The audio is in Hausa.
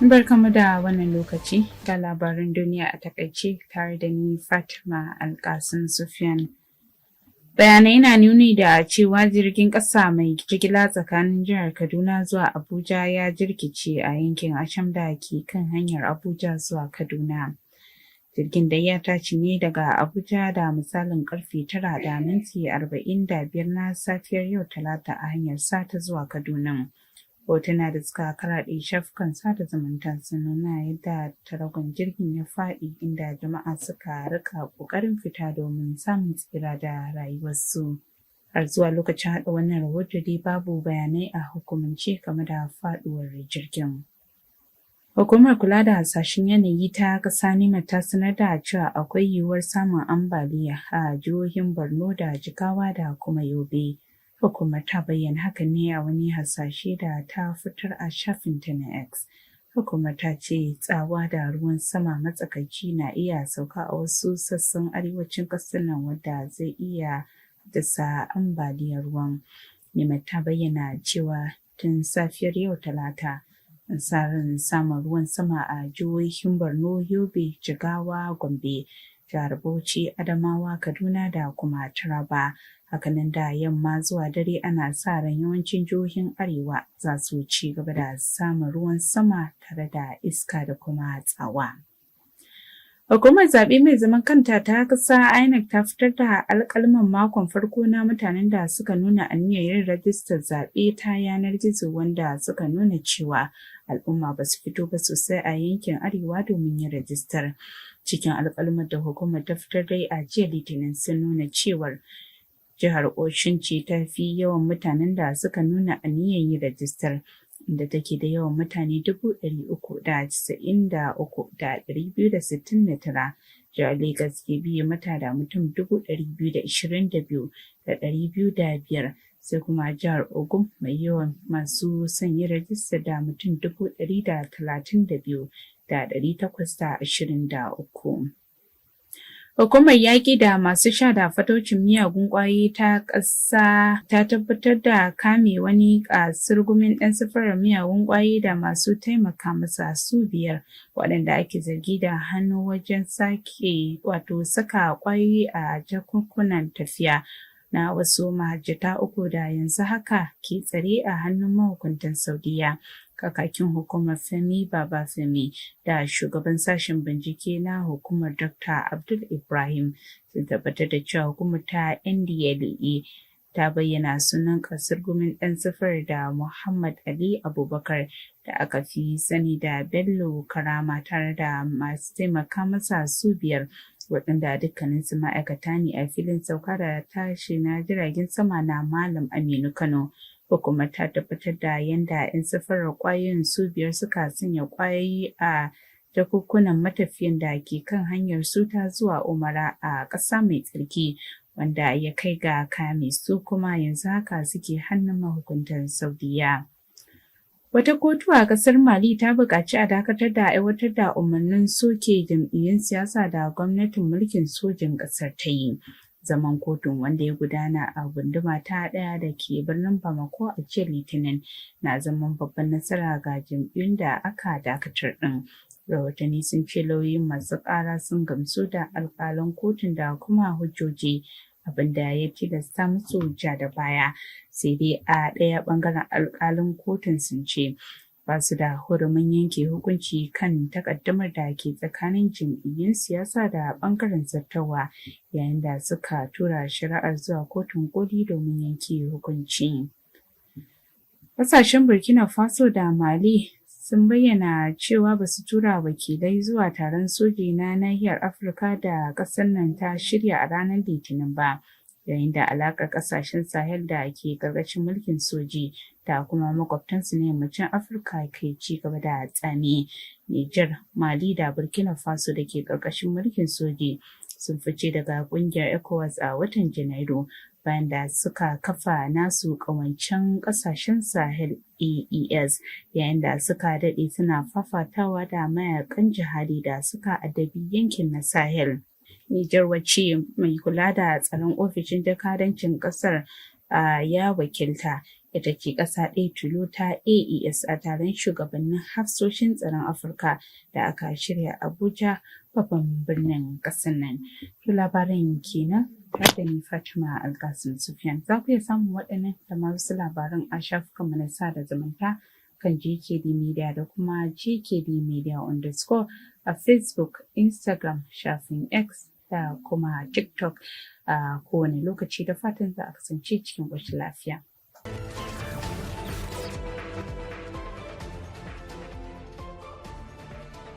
Barkamu da wannan lokaci, ga labaran duniya a takaice tare da ni Fatima Alkasim Sufyan. Bayanai na nuni da cewa jirgin ƙasa mai jigila tsakanin jihar Kaduna zuwa Abuja ya jirkice a yankin Asham da ke kan hanyar Abuja zuwa Kaduna. Jirgin dai ya tashi ne daga Abuja da misalin karfe 9:45 na safiyar yau Talata a hanyar sa ta zuwa Kaduna. Hotuna da suka karaɗe shafukan sada zumunta sun nuna yadda taragon jirgin ya faɗi, inda jama'a suka rika ƙoƙarin fita domin samun tsira da rayuwarsu. Har zuwa lokacin haɗa wannan rahoto dai, babu bayanai a hukumance game da faɗuwar jirgin. Hukumar kula da hasashen yanayi ta ƙasa NIMET ta sanar da cewa akwai yiwuwar samun ambaliya a jihohin Borno da Jigawa da kuma Yobe. Hukumar ta bayyana hakan ne a wani hasashe da ta fitar a shafinta na X. Hukumar ta ce tsawa da ruwan sama matsakaici na iya sauka a wasu sassan arewacin ƙasar nan, wadda zai iya haddasa ambaliyar ruwan. NIMET ta bayyana cewa tun safiyar yau Talata, an sa ran samun ruwan sama a jihohin Borno, Yobe, Jigawa, Gombe, jihar Bauchi, Adamawa, Kaduna da kuma Taraba. Hakanan da yamma zuwa dare ana sa ran yawancin jihohin Arewa za su ci gaba da samun ruwan sama tare da iska da kuma tsawa. Hukumar zaɓe mai zaman kanta ta ƙasa INEC ta fitar da alƙaluman makon farko na mutanen da suka nuna aniyar yin rajistar zaɓe ta yanar gizo, wanda suka nuna cewa al'umma ba su fito ba sosai a yankin Arewa domin yin rajistar. Cikin alƙaluman da hukumar ta fitar dai a jiya Litinin sun nuna cewar jihar Osun ce ta fi yawan mutanen da suka nuna aniyar yin rajistar, inda take da yawan mutane 393,269. Jihar Legas ke biye mata da mutum 222,205, sai kuma jihar Ogun mai yawan masu son yin rajistar da mutum 132,823. Hukumar Yaƙi da masu sha da fataucin miyagun ƙwayoyi ta ƙasa ta tabbatar da kame wani ƙasurgumin ɗan safarar miyagun ƙwayoyi da masu taimaka masa su biyar, waɗanda ake zargi da hannu wajen sake wato saka ƙwayoyi a jakunkunan tafiya na wasu mahajjata uku da yanzu haka ke tsare a hannun mahukuntan Saudiyya. Kakakin hukumar Femi Babafemi da shugaban sashen bincike na hukumar Dr. Abdul Ibrahim sun tabbatar da cewa hukumar ta NDLEA ta bayyana sunan kasurgumin ɗan safarar da Muhammad Ali Abubakar da aka fi sani da Bello Karama, tare da masu taimaka masa su biyar, waɗanda dukkaninsu ma'aikata ne a filin sauka da tashi na jiragen sama na Malam Aminu Kano. Hukumar ta tabbatar da yadda 'yan safarar ƙwayoyin su biyar suka sanya ƙwayoyi a jakunkunan matafiyan da ke kan hanyar su ta zuwa Umara a ƙasa mai tsarki, wanda ya kai ga kame su, kuma yanzu haka suke hannun mahukuntan Saudiyya. Wata kotu a ƙasar Mali ta buƙaci a dakatar da aiwatar da umarnin soke jam'iyyun siyasa da gwamnatin mulkin sojin ƙasar ta yi. Zaman kotun, wanda ya gudana a gunduma ta ɗaya da ke birnin Bamako a jiya Litinin, na zaman babban nasara ga jam'iyyun da aka dakatar ɗin. Rahotanni sun ce lauyoyin masu ƙara sun gamsu da alƙalan kotun da kuma hujjoji, abin da ya tilasta musu ja da baya. Sai dai a ɗaya ɓangaren, alƙalin kotun sun ce ba su da hurumin yanke hukunci kan takaddamar da ke tsakanin jam'iyyun siyasa da ɓangaren zartarwa, yayin da suka tura shari'ar zuwa kotun koli domin yanke hukunci. Ƙasashen Burkina Faso da Mali sun bayyana cewa ba su tura wakilai zuwa taron soji na nahiyar Afirka da ƙasar nan ta shirya a ranar Litinin ba, yayin da alaƙar ƙasashen Sahel da ke ƙarƙashin mulkin soji da kuma makwabtansu na yammacin Afirka ke ci gaba da tsami. Nijar, Mali da Burkina Faso da ke ƙarƙashin mulkin soji sun fice daga ƙungiyar ECOWAS a watan Janairu, bayan da suka kafa nasu ƙawancen ƙasashen Sahel AES, yayin da suka daɗe suna fafatawa da mayakan jihadi da suka addabi yankin na Sahel. Nijar, wacce mai kula da tsaron ofishin jakadancin ƙasar ya wakilta, Ita ce ƙasa ɗaya tilo ta AES a taron shugabannin hafsoshin tsaron Afirka da aka shirya a Abuja, babban birnin ƙasar nan. To, labaran kenan tare da ni, Fatima Alkasim Sufyan. Za ku iya samun waɗannan da ma wasu labaran a shafukanmu na sada zumunta kan GKD Media da kuma GKD Media_ a Facebook, Instagram, shafin X da kuma TikTok a kowane lokaci. Da fatan za a kasance cikin ƙoshin lafiya.